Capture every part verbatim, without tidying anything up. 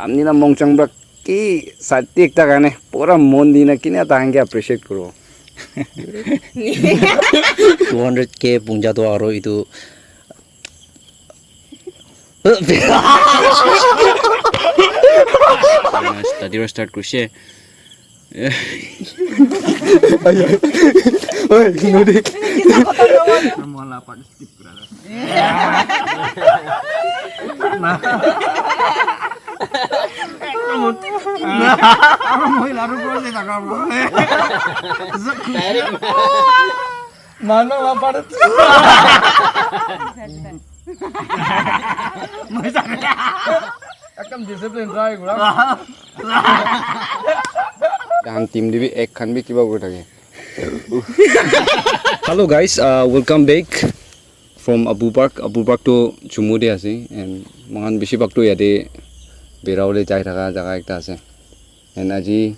Amni na mongchang bra ki sati ekta karne pura mon di na kina ta hange appreciate kuro. Two hundred K pungja to aro itu study ro start kurise. Oi, nodi. Mano lapar. Ekdam discipline try kura. Dan team de bi ek khan bi kiba kuri thake. Hello guys, uh, welcome back from Abu Park. Abu Park to Chumu de ase and mohan bishi bhag to yate berawole jai thaka jaga ekta ase. And aji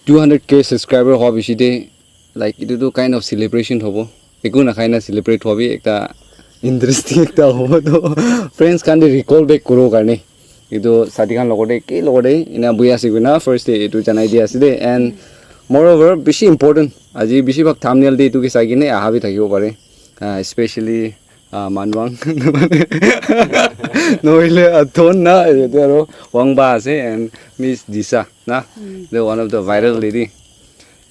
two hundred K subscriber howa bishi de, like, itu tu kind of celebration hobo. Eku nakhai na celebrate hobi ekta interesting ekta hobo to friends khan de recall back kuro karne. Itu sati khan logor de, ke logor de, ina buhi ase koina first day itu janai di ase de. And moreover, bishi important. Aji bishi bhag thumbnail de itu ke sai kine aha bi thakibo pare. Ah, especially, ah, Manwang. Nohile Aton na, itu aro Wangba ase and Miss Disa na. The one of the viral lady.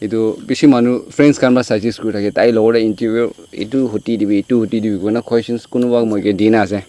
Itu bishi manu friends khan ba suggest kuri thake. Tai logor de interview, itu huti dibi, itu huti dibi, koina questions kunuba moi ke dina ase.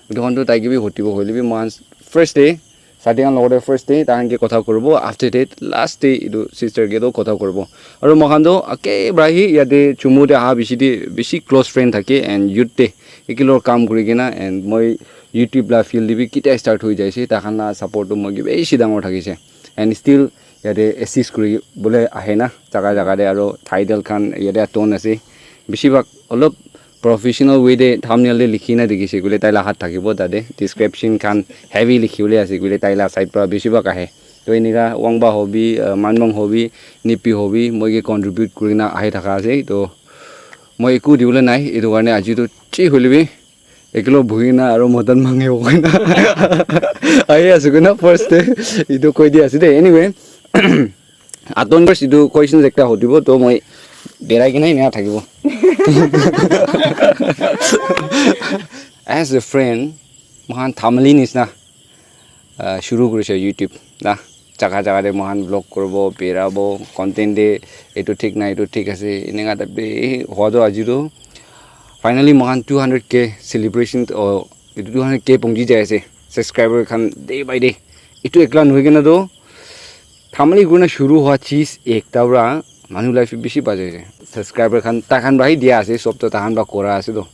Itu khan tu tai ke bi hutibo hoile bi mohan first day, sati khan logor de first day, tahan ke kotha kuribo. After that, last day, itu sister ke to kotha kuribo. Aru mohan to ake bra hi yate Chumu de aha bishi de, bishi close friend thake and youth de, ekilor kam kuri kena and moi YouTube la field de bi kita start hoi jaise, tahan la support to moi ke bishi dangor thakise. And still yate assist kuri bole ahe na jaga jaga de aro title khan yate ton ase. Bishi bhag olop professional way de thumbnail de likhi na dikhi se koile tai la hat thakibo tate description khan heavy likhi bole ase koile tai la side pra bishi bhag ahe. To enika Wangba hobi, uh, Manwang hobi, Nipi hobi, moi ke contribute kuri na ahi thaka ase. To moi eku dibole nai, etu karne aji to chi hoile bi ekilog buhi na aro modan mange hoina ahi ase koina first day itu koi di ase de. Anyway, Aton first itu questions ekta hudibo to moi berai kena ena thakibo. As a friend, mohan family nisna, ah, shuru kurise YouTube na. Jaga jaga de mohan vlog kuribo, berabo, content de etu thik na, etu thik ase, eneka type de hua to aji to finally mohan two hundred K celebration, oh, etu two hundred K pongji jai ase. Subscriber khan day by day. Etu ekla nohoi kena to family kurna shuru hua cheez ekta pra manu life bishi bajai ase. Subscriber khan ta khan pra hi dia ase, sob to ta khan pra kora ase to.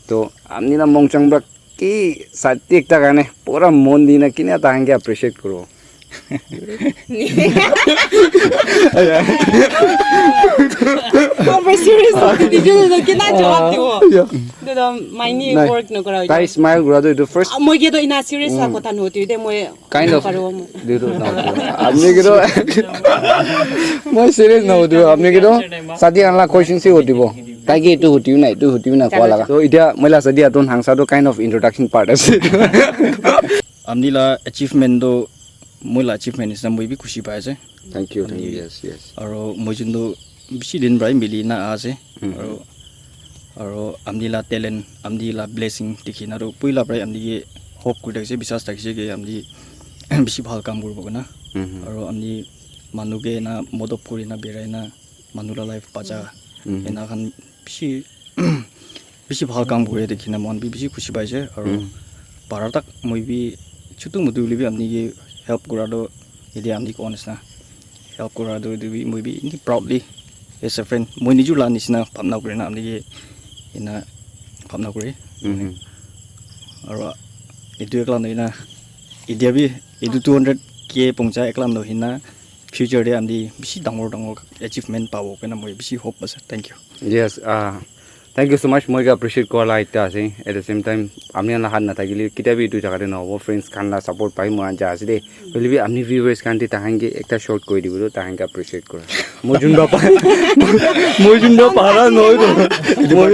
To amni na mongchang pra ki sati ekta karne pura mon di na kina ta khan ke appreciate kuro. Over serious hote dije to kina jawab dibo. Etu to maini work nokora hoy. Tai smile kura to etu first. Ah, moi ke to ina serious la kotha nohotibi de, moi kind of. Nokoribo moi. Etu to na apni ke to moi serious na hotibo, apni ke to sati khan la question se hotibo. Tai ke etu hotibi na, etu hotibi na koa laga. To etia moi la sati Aton Hangsa to kind of introduction part ase. Amni la achievement to moi la achievement nisna moi bi khushi pai ase. Thank you, thank you. Yes, yes. Aro moi jun to bishi din pra mili na ase. Aro, aro amni la talent, amni la blessing dikhi na to puila pra amni ke hope kuri thakise, biswas thakise ke amni bishi bhal kam kuribo koi na. Aro amni manu ke na modop kuri na berai na manu la life bacha ena khan bishi bishi bhal kam kuri dikhi na mohan bi bishi khushi paise. Aro para tak moi bi chutu mutu hoile bi apni ke help kura to yate apni koa nisna help kura to etu bi moi bi eni proudly as a friend moi nijor la nisna bhabna kuri na apni ke ena bhabna kure. Aro etu ekla nohoi na etia bi etu two hundred K pongja ekla nohoi na future te apni bishi dangor dangor achievement pabo koina moi bishi hope ase. Thank you. Yes, uh, thank you so much. Moi ke appreciate kora la ekta ase. At the same time, ami khan la hat na thakile kitia bi etu jaga te na hobo. Friends khan la support pai moi khan ja ase de. Hoile bi ami viewers khan te tahan ke ekta short koi dibo to tahan ke appreciate kora. Moi jun ba pa-, moi jun ba para nohoi to. Moi,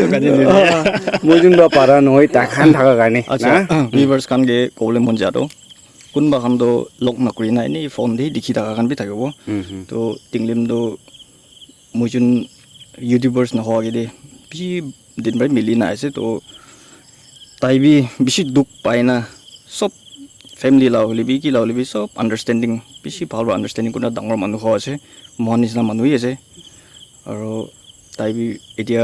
ah, moi jun ba para nohoi, tahan thaka karne. Acha, na? Viewers khan ke kobole mon ja to. kunba khan toh log nakuri na eni phone te dikhi thaka khan bi thakibo. To Tinglim toh moi jun YouTubers nahoa agey te bishi din para mili na ase. To tai bi bishi dukh pai na, sob family la hoile bi ki la hoile bi sob understanding, bishi bhal para understanding kurina dangor manu hoi ase, mohan nisina manu hi ase. Aro tai bi etia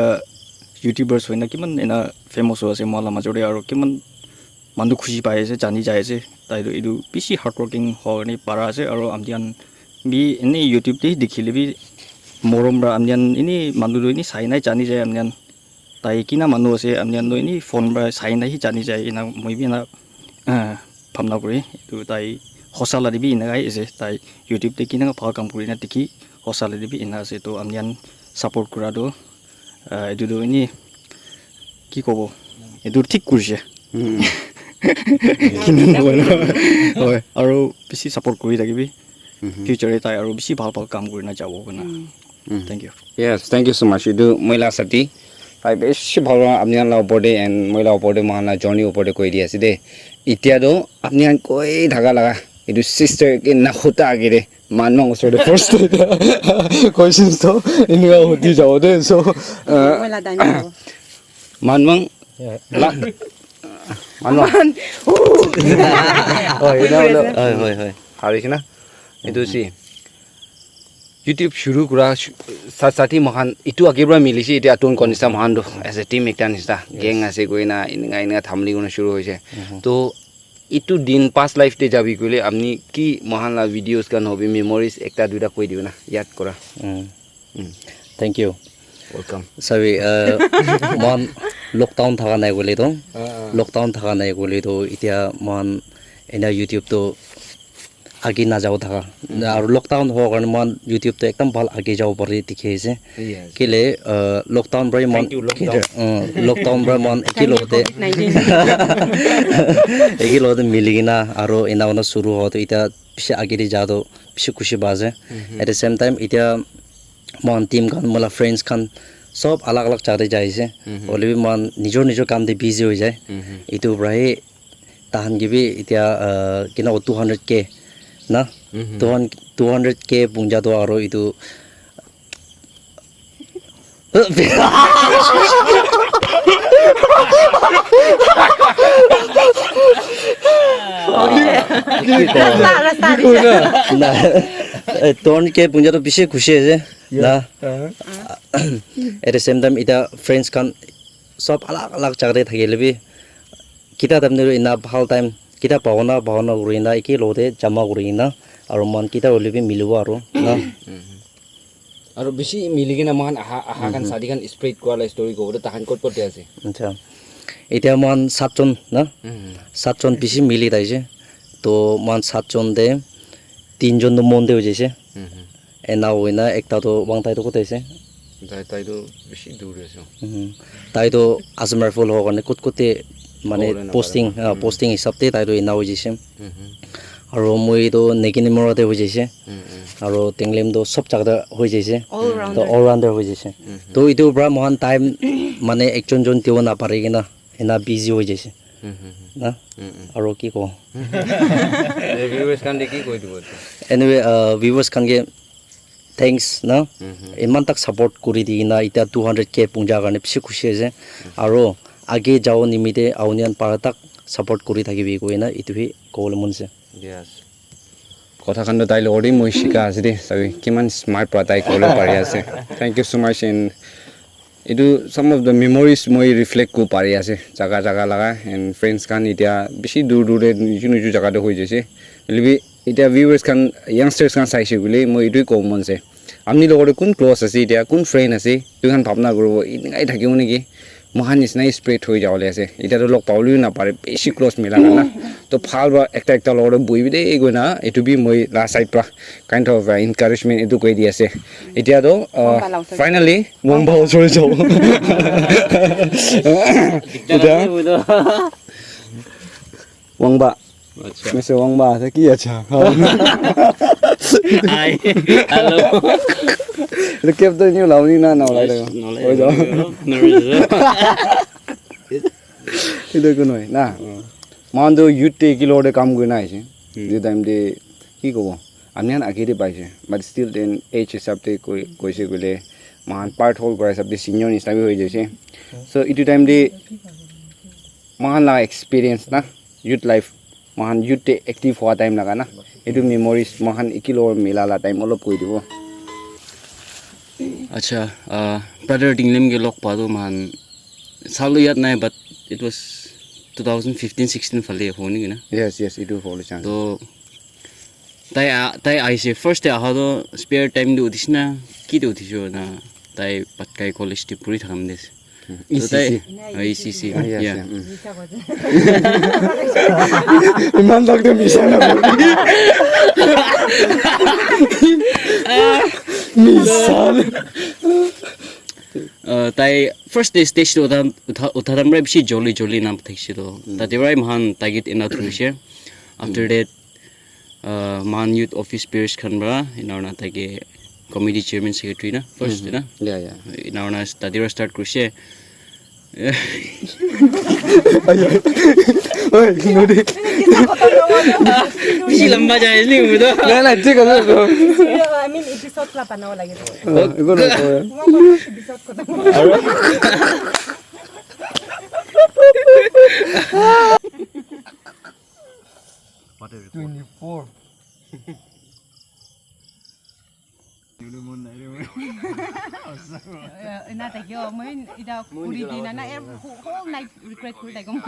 YouTubers hoina kiman ena famous hoi ase mohan la major te, aro kiman manu khushi pai ase, jani jai ase. Tai toh etu bishi hardworking hoi kena para ase, aro apni khan bi eni YouTube te dikhile bi morom para apni khan eni manu toh eni sai nai, jani jai apni khan. Tai kina manu ase, apni khan toh eni phone para sai nai, jani jai ena moi bi ena, ah, bhabna kuri. Etu tai hosa la te bi ena kai ase, tai YouTube te kina bhal kam kuri na dikhi, hosa la te bi ena ase. To apni khan support kura toh, ah, etu toh eni ki kobo, etu thik kurishe. Kina nahoi na. Hoi, aro bishi support kuri thakibi. Future te tai aro bishi bhal bhal kam kurina jabo koina. Thank you. Yes, thank you so much. Etu moi la sati. Tai bishi bhal para apni khan la opor te and moi la opor te, mohan la journey opor te koi di ase de. Etia toh apni khan koi thaka laga etu sister ke na hota age de. Manmang osor te first questions toh enika hudi jabo de. So, uh, Moi la time abo. Manmang la, Manmang. Oh, ena bolo. Hoi, hoi, hoi. Hari kena. Etu si YouTube shuru kura shu-, sa-, sati mohan etu age para mili se, etia atun kon nisna mohan toh as a team ekta nisna gang ase koina enika enika thamli koina shuru hoise. To etu din past life te jabi koile apni ki mohan la videos khan hobi memories ekta duita koi dibo na, yad kura. Thank you. Welcome. Sabi, uh, mohan lockdown thaka nai koile toh, lockdown thaka nai koile toh etia mohan ena YouTube toh age na jabo thaka. Aru lockdown howa karne mohan YouTube toh ekdam bhal age jabo pare dikhi ase. Kile, uh, lockdown para mohan, thank you, lockdown. Uh, lockdown para mohan eke logote, eke logote mili kena aru ena hoina shuru howa toh etia bishi age te ja toh bishi khushi pa ase. At the same time, etia mohan team khan, moi la friends khan, sob alag alag jaga te jai ase. Hoile bi mohan nijor nijor kam te busy hoi jai. Etu para he tahan ke bi etia, ah, kina ko two hundred K na? Two hundred, two hundred K punja toh aro etu Rasta, rasta, rasta. Na, eh, two hundred K punja toh bishi khushi ase. Na. At the same time, etia friends khan sob alag alag jaga te thakile bi, kita time te ena bhal time, kita bhawna, bhawna kuri na, eke logote jama kuri na, aru mohan kita hoile bi milibo aru, na. Aru bishi mili kena mohan aha, aha khan sadi khan spread kura la story kobo, tahan kot kot te ase. Acha. Etia mohan satjon, na? Satjon bishi mili thaise. To mohan satjon te, tinjon toh mon te hoi jaise. Ena hoina ekta toh Wangtai toh kot ase? Tai, tai toh bishi dur te ase. Tai toh Assam Rifle howa karne kot kot te mane posting, ah, posting hisab te tai toh ena hoi jaise. Aro moi toh Neginimora te hoi jaise. Aro Tinglim toh sob jaga te hoi jaise. All rounder. Toh all rounder hoi jaise. Toh etu para mohan time mane ekjon jon dibo na pare kena ena busy hoi jaise. Na? Aro ki ko? Eh, viewers khan te ki koi dibo? Anyway, uh, viewers khan ke thanks na. Iman tak support kuri di na, etia two hundred K punja karne bishi khushi ase. Aro age jabo nimite aunian para tak support kuri thakibi koi na, etu hi kobole mon ase. Yes. Kotha khan toh tai logor te moi shika ase de, sabi kiman smart para tai kobole pari ase. Thank you so much and etu some of the memories moi reflect kuri pari ase jaga jaga laga and friends khan etia bishi dur dur te niju niju jaga te hoi jaise. Hoile bi etia viewers khan, youngsters khan saise koile moi etu kobo mon ase, apni logor te kun close ase, etia kun friend ase, etu khan bhabna kuribo, eninkai thakibo niki, moikhan nisna spread hoi jabole ase. Etia toh log pabole bi napare, bishi close mila khan na. Toh bhal para ekta ekta logor te bohibi de koina, etu bi moi la side para kind of, uh, encouragement etu koi di ase. Etia toh, uh, Wangba la osor te. Finally, Wangba osor te jabo. Etia, Wangba. Acha. Mister Wangba, ase ki acha? Hi. Hello. Etu cap toh eni ulabo ni na, na ulai thaka? Nolai. Hoi jao. Nolai. Etu ekko nohoi, na? Moikhan toh youth te eki logor te kam kuri na ahise. Etu time te ki kobo, ami khan age te paise, but still then age hisab te koi-, koise koile moikhan part hold kura hisab te senior nisna bi hoi jaise. So etu time te moikhan la experience na, youth life, moikhan youth te active hua time laga na, etu memories moikhan eki logot mila la time olop koi dibo. Acha, uh, brother Tinglim ke log pa tu moikhan sal tu yad nai, but it was two thousand fifteen sixteen phale hobo niki na. Yes, yes, etu hobo chance. To tai a-, tai aise, first te aha to spare time te uthise na, ki te uthise na, tai Patkai College te puri thaka time te ase. To tai, E C C. Ah, E C C. Ah, yes, yeah, yeah, mm. Iman tak tu misa na. Misa. Uh, tai first day stage to utha, utha, utha time para bishi jolly jolly na thakishe to. Tate para moikhan tai ke ena thurishe. After that, uh, moikhan youth office bearers khan para, ena hoina tai ke committee chairman secretary na, first na. Yeah, yeah. Ena hoina tate para start kurishe. Oi, nodi. Bishi lamba jai ni mudo. Na, na, thik ase, bro. I mean, episode la banabo lage. Oh, ego na ko. Episode khotom. Twenty-four. Ena thakio, moi ida kuri dina na, whole night regret kuri thakibo.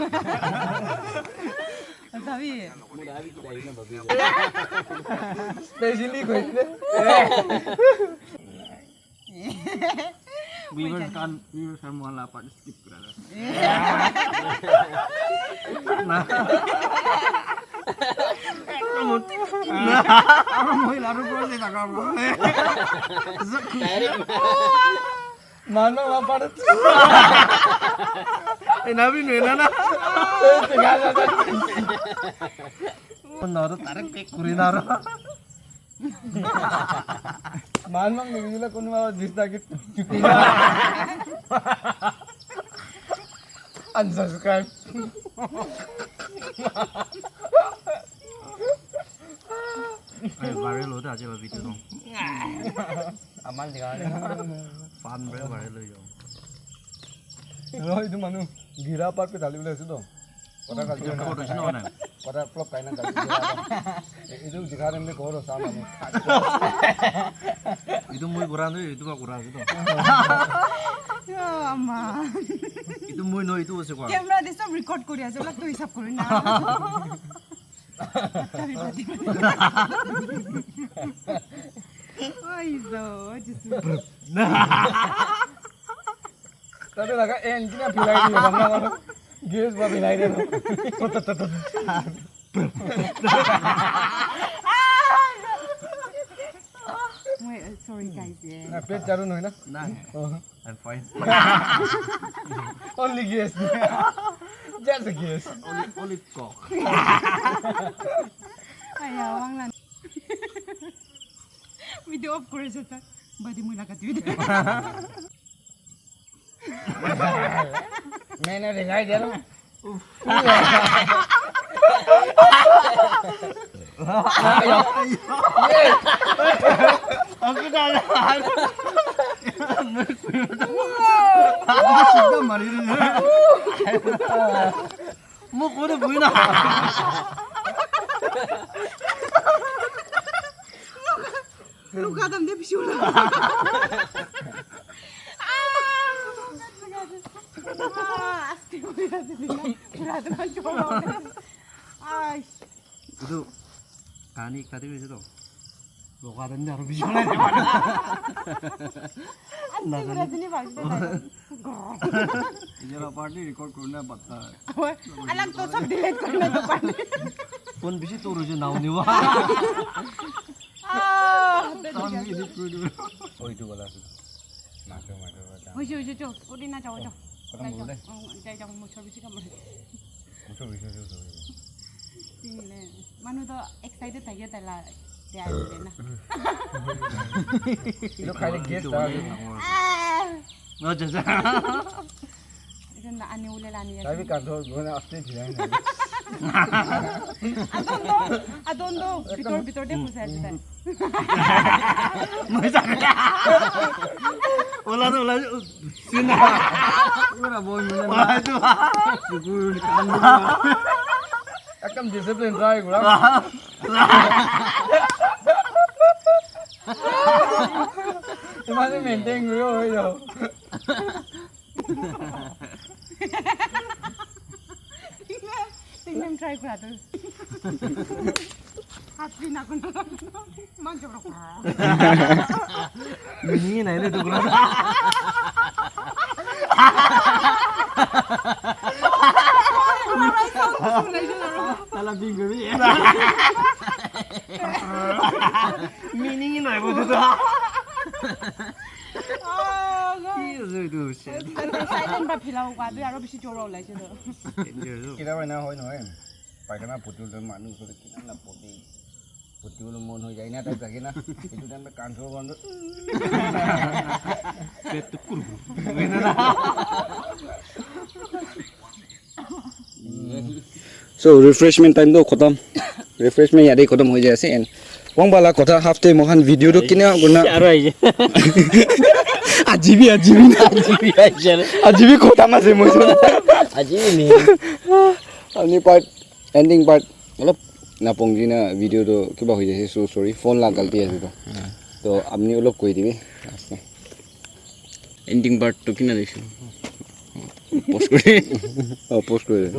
Sabi? Specially koise. Viewers khan, viewers khan moikhan la part skip kura. Na. Na. Aro moi la aro bro se thaka bro. Mano ma part. Ena bi nai na na. Na aro tarik pek kuri na aro. Manmang nibijile kono disna ki unsubscribe. Ayo, viral hote aje ba video to. Aman diga. Fan bro viral hoy jo. Aro etu manu gira part pe dali bole ase to. Kota kali kota sino na. Kota flop kaina kali. Itu jika nem de koro sama ni. Itu moi kora tu, itu ba kora tu. Ya, ama. Itu moi no, itu ase kwa. Camera de sob record kori ase, olak to hisab kori na. Ai, so, just. Tate laga engine pilai diye, bana bana. Gas ba pilai diye. Wait, uh, sorry guys, yeah. Na, pet charu noy na? Na, oh. I'm fine. Only gas. Just a gas. Only, only coke. Aya, wang lan. Video off kore jata. Badi mui laga video. मैंने दिखाई दे रहा हूँ। Mo kore bui na. Luka dam de bishula. Aste kuri ase dina. Pura dina cholo. Ai. Itu kani ekta de hoise to. Luka dam de aru bishula. Aste kuri ase ni bhai. Ijara party record kurna batta hai. Alag to sab delete karna to party. Phone bishi tor hoise na uniwa. Ah, sound bi edit kuri dibo. Oi, tu wala ase. Macho, macho, macho. Hoise, hoise, cho. Odi na jao, jao. Kotha jai bol jao. De. Oh, jai jao, muchor bishi kam ase. Muchor bishi kam ase. Sing le. Manu to excited thake taila dia ase na. Itu khai le gas ta. Ah. Acha, acha. Itu na ani ule la ani. Tabi control gona aste thila. Adon do, adon do, bitor bitor de khusai ase tai. Moi jane. Ola do, ola do. Sina. Pura boy mane. Ola do. Sukur kan. Ekdam discipline try kura. Imane maintain kura hoi jao. Tingnem try kura tu. Hat bhi na kuna. Man jor ko. Ni nai le tu kura. Tala bing kuri. Meaning nai bo tu. Oh, God. Ki ase etu? Silent pra philao kua, tui aro bishi jor ulai se toh. Danger tu. Kila ba ena hoi nohoi? Paikana putul tu manu usor te kina na poti. Putul mon hoi jai na, tak jage na. Etu time te control kori. Pet tu kur. So refreshment time toh khotom. Refreshment yate khotom hoi jai ase and Wang bala kotha half time mohan video toh kina guna. Aro aije. Ajibi, ajibi na. Ajibi aije. Ajibi khotom ase moi. Ajibi ni. Ani part, ending part olop napong jina video toh kiba hoi jai ase, so sorry, phone la galti ase toh. Toh apni olop koi dibi. Ending part tu kina dekhi? Post kore. Oh, post kore.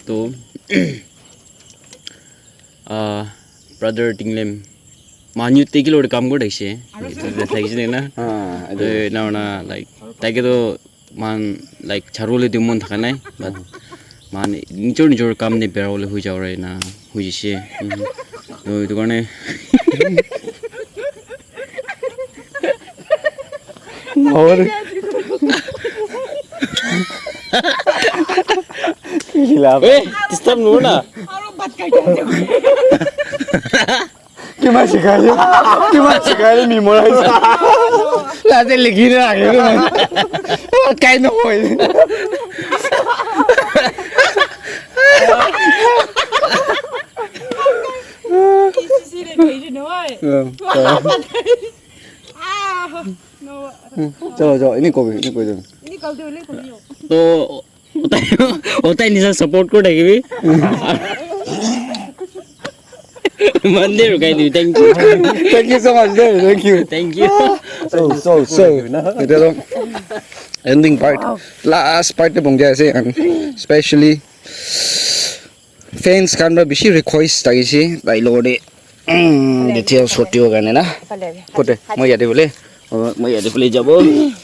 To, ah, brother Tinglem, manu te kilo kam kore thakise. Thakise na? Ah, to, na, na, like, tai ke to man, like, charole tu mon thaka nai, but man nijor nijor kam te berabole hoi jabo re na, hoi jise. To, etu karne. Aur kila? Eh, disturb no na. Kiman sikhai? Kiman sikhai? Memorize. Late likhi na age na. Kai no hoi. Chalo, chalo, ini kobi, ini kobi. Ini kobi, ini kobi. To, otai, otai nisa support kori thakibi. Mande rukai dibi, thank you. Thank you so much, sir. Thank you. Thank you. So, so, so. Etia toh ending part, last part te pong jai ase, and especially fans khan para bishi request thakise tai logot te, mm, details hotibo karne na. Kote? Moi yate bole. Oh, moi yate bole jabo.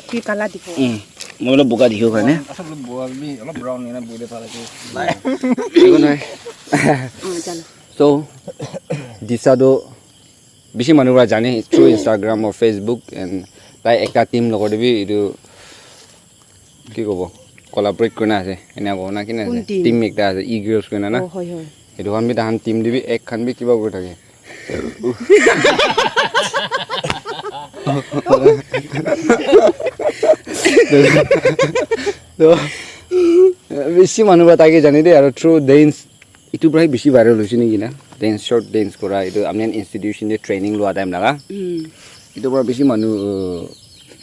Ki kala dikho. Mm. Moi olop boga dikhibo karne. Asal olop boga bi, olop brown ni na bole pare ki. Ekko nohoi. Ah, jalo. So, Disha toh bishi manu para jane through Instagram or Facebook, and tai ekta team logot te bi etu ki kobo, collaborate kurina ase, ena kobo na, kina ase? Kun team? Team ekta ase, e-girls kurina na. Oh, hoi, hoi. Etu khan bi tahan team te bi ek khan bi kiba kuri thake. To, bishi manu para tai ke jane de, aro through dance, etu para bishi viral hoise naki na, dance, short dance kora, etu ami khan institution te training lua time laga. Mm. Etu para bishi manu, uh,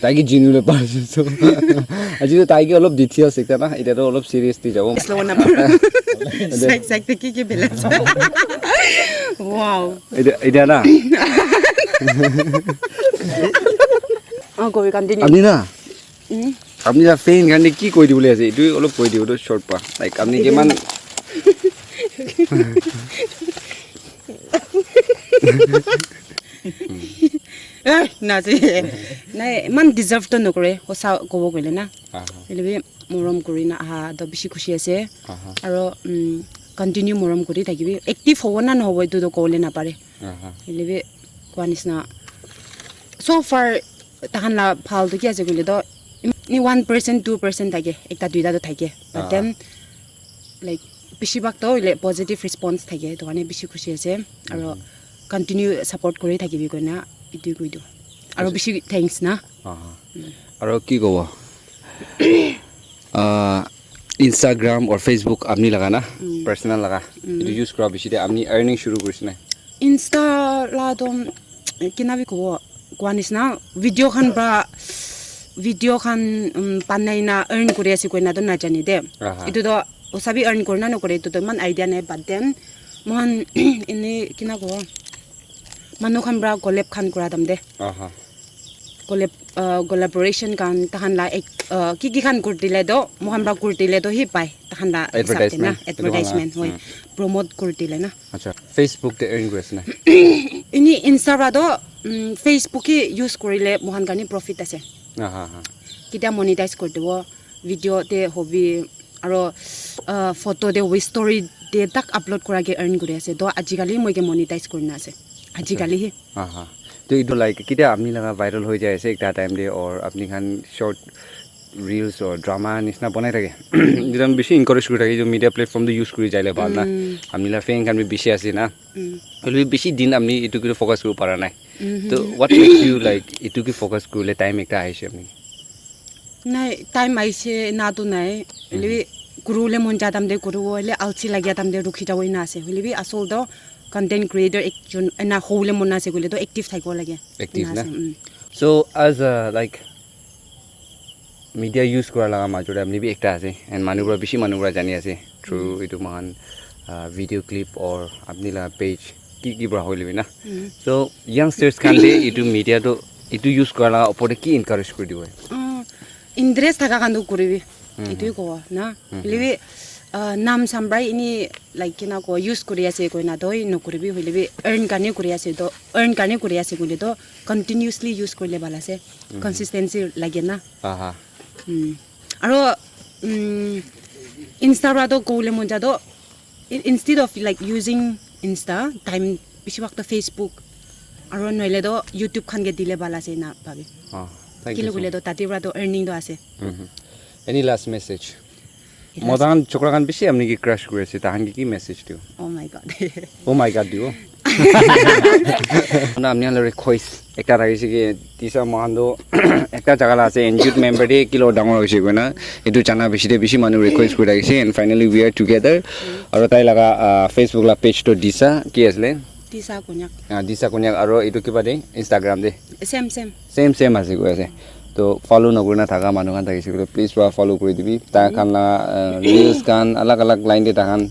tai ke jinu le pa ase. So, aji to tai ke olop details ekta na, eta to olop serious te jabo. Slow na para. Side, side te ki ki balance. Wow. Eta, eta na. Oh, go, we continue. Ami na. Mm. Apni la fan khan te ki koi dibole ase? Etu olop koi dibo to short pa. Like, apni kiman Eh, na ase. Nai, iman deserve to nokore, hosa kobo koile na. Aha. Hoile bi morom kuri na aha to bishi khushi ase. Aha. Aro, mm, continue morom kuri thakibi. Active hobo na nohobo etu to kobole napare. Aha. Hoile bi koa nisna. So far, tahan la bhal tu ki ase koile to, ni one percent, two percent thake, ekta duita to thake. But Ah. then, like, bishi bhag to hoile positive response thake, etu karne bishi khushi ase. Aro continue support kuri thakibi koina, etu koi do. Aro bishi thanks na. Aha. Aro ki kobo? Ah, Instagram or Facebook apni laga na, personal laga, etu use kura bishi te apni earning shuru kurise na? Insta la to kina bi kobo, koa nisna video khan pra, video khan um, banai na earn kuri ase koina to najani de. Aha. Etu to osa bi earn kurina nokore, etu to iman idea nai, but then mohan ini kina kobo, manu khan pra collab khan kura dam de. Aha. Collab uh, collaboration khan tahan la ek, uh, ki ki khan kur dile to, mohan pra kur dile to hi pai, tahan la hisab te na, advertisement hoi, promote kur dile na. Acha, Facebook te earn kuri ase na? Ini Insta pra to um, Facebook hi use kurile mohan karni profit ase. Aha, ha. Kitia monetize kuri dibo, video te hobi, aro uh, photo te hobi, story te tak upload kura ke earn kuri ase. To ajikali moi ke monetize kurina ase. Ajikali hi. Aha. To etu like kitia apni laga viral hoi jai ase ekta time te, or apni khan short reels or drama nisna banai thake? Etu khan bishi encourage kuri thake, etu media platform to use kuri jaile bhal na. Apni la fan khan bi bishi ase na. Hoile bi bishi din apni etu ke focus kuri para nai. To what makes you like etu ke focus kurile time ekta aise apni? Nai, time aise na to nai. Hoile bi kuru le mon ja tam de kuru, hoile alsi lagya tam de rukhi jabo ina ase. Hoile bi asol to content creator ekjon ena hole mon ase koile to active thakibo lage. Active ena na? Ase, mm. So as a like media use kura laga major te apni bi ekta ase, and manu pra bishi manu pra jani ase through etu mohan uh, video clip or apni la page ki ki pra hoile bi na. So youngsters khan te etu media to etu use kura laga opor te ki encourage kuri dibo? Uh, interest thaka khan to kuribi. Etu kobo na. Hoile bi uh, nam sam pra ini like kina ko use kuri ase koina to nokuribi, hoile bi earn karni kuri ase to, earn karni kuri ase koile to continuously use kurile bhal ase. Consistency lage na. Aha. Mm. Aro mm, Insta pra to kobole mon ja to, i- instead of like using Insta, time bishi bhag to Facebook aro noile to YouTube khan ke dile bhal ase na bhabi. Ah, thank you Kile so koile much. To tate pra to earning to ase. Mhm. Any last message? Motan chokra khan bishi apni ke crush kuri ase, tahan ke ki message diyo? Oh my God. Oh my God diyo. Na apni khan la request ekta thakise ki Disa mohan to ekta jaga la ase, N G O member de kilo dangor hoise koina etu jana bishi de bishi manu request kuri thakise, and finally we are together. Aro tai laga uh, Facebook la page to Disa ki asle? Disa Konyak. Ah, Disa Konyak, aro etu kiba de Instagram de? Same, same. Same same ase koi ase. To follow nakurina thaka manu khan thakise koile please pra follow kuri dibi. Tai khan la uh, reels khan alag alag line de tai khan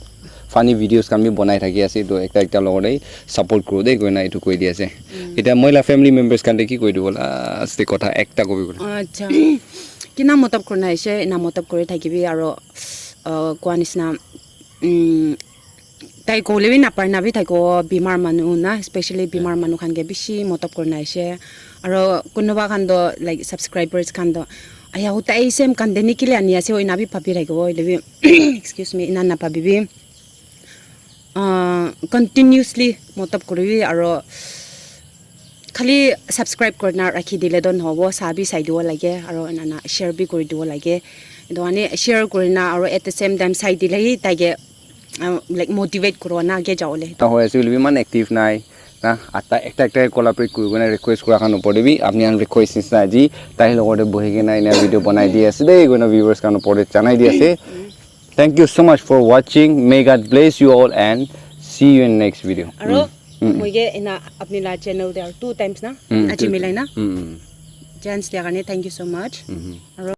funny videos khan bi banai thaki ase. To ekta ekta logot de support kuru de koina etu koi di ase. Eta moi la family members khan de ki koi dibo last de kotha ekta kobi koile? Acha. Kina motob kurina aise, ena motob kuri thakibi aro uh, koa nisna um, tai kole bi napar na bi thakibo, bimar manu na, especially bimar manu khan ke bishi motob kurina aise. Aro kunuba khan to like subscribers khan to aya utai sem khan de nikile ani ase oi na bi papi thakibo, hoile bi excuse me, ina na pabi bi. Uh, continuously motob kuribi aro khali subscribe kurina rakhi dile to nohobo, sa bi sai dibo lage aro enana share bi kuri dibo lage. Etu karne share kurina aro at the same time sai dile hi taike uh, like motivate kuribo na age jawole. Ta hoi ase hoile bi iman active nai na, ata ekta ekta collaborate kuri kena request kura khan opor de bi apni khan request nisna aji tai logot de bohi kena ena video banai di ase de koina viewers khan opor de janai di ase. Thank you so much for watching. May God bless you all and see you in next video. Aro moi ke ena apni la channel de aro two times na aji milai na chance dia karne thank you so much. Aro